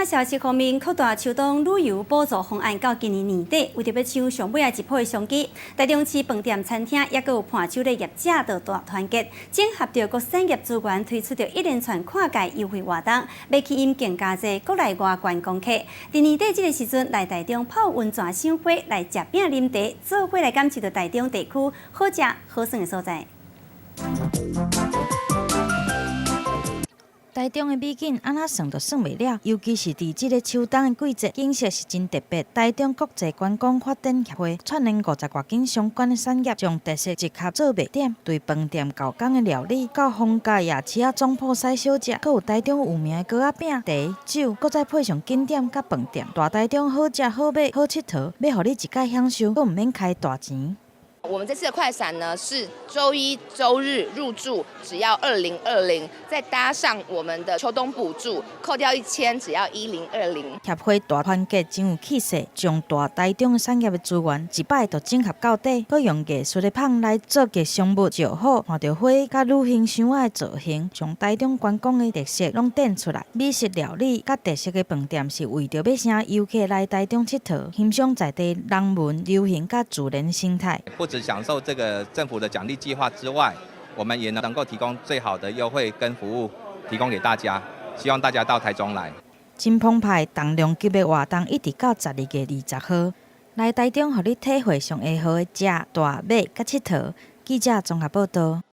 消息方面，擴大秋冬旅遊補助方案到今年年底，為著欲搶上尾仔一波的商機，台中市飯店、餐廳抑閣有伴手禮業者都大團結，整合著各產業資源，推出著一連串跨界優惠活動，欲吸引更加濟國內外觀光客。佇年底這个時陣來台中泡溫泉、賞花、來食餅、啉茶，做伙來感受著台中地區好食好耍的所在。台中的美景按怎算都算袂了，尤其是佇這个秋冬的季節，景色是真特別。台中國際觀光發展協會串聯五十外間相關的產業，將特色集合做賣點，對飯店厚工的料理，到逢甲夜市仔總鋪使小食，閣有台中有名的糕仔餅、茶、酒，閣再配上景點佮飯店，大台中好食好買好𨑨迌，欲予你一擺享受，閣毋免開大錢。我們這次的快閃呢，是週一、週日入住，只要2020，再搭上我們的秋冬補助，扣掉1000，只要1020。協會大團結真有氣勢，將大台中的產業的資源一擺就整合到底，閣用藝術的麭來做吉祥物、石虎、看著花佮旅行箱仔的造型，將台中觀光的特色攏展出來。美食料理佮特色的飯店是為著欲請遊客來台中𨑨迌，欣賞在地人文、流行佮自然生態。不止享受這個政府的獎勵計劃之外，我們也能夠提供最好的優惠跟服務，提供給大家。希望大家到台中來。真澎湃，重量級的活動一直到12月20號，來台中予你體會上下好的食、大、買佮𨑨迌。記者綜合報道。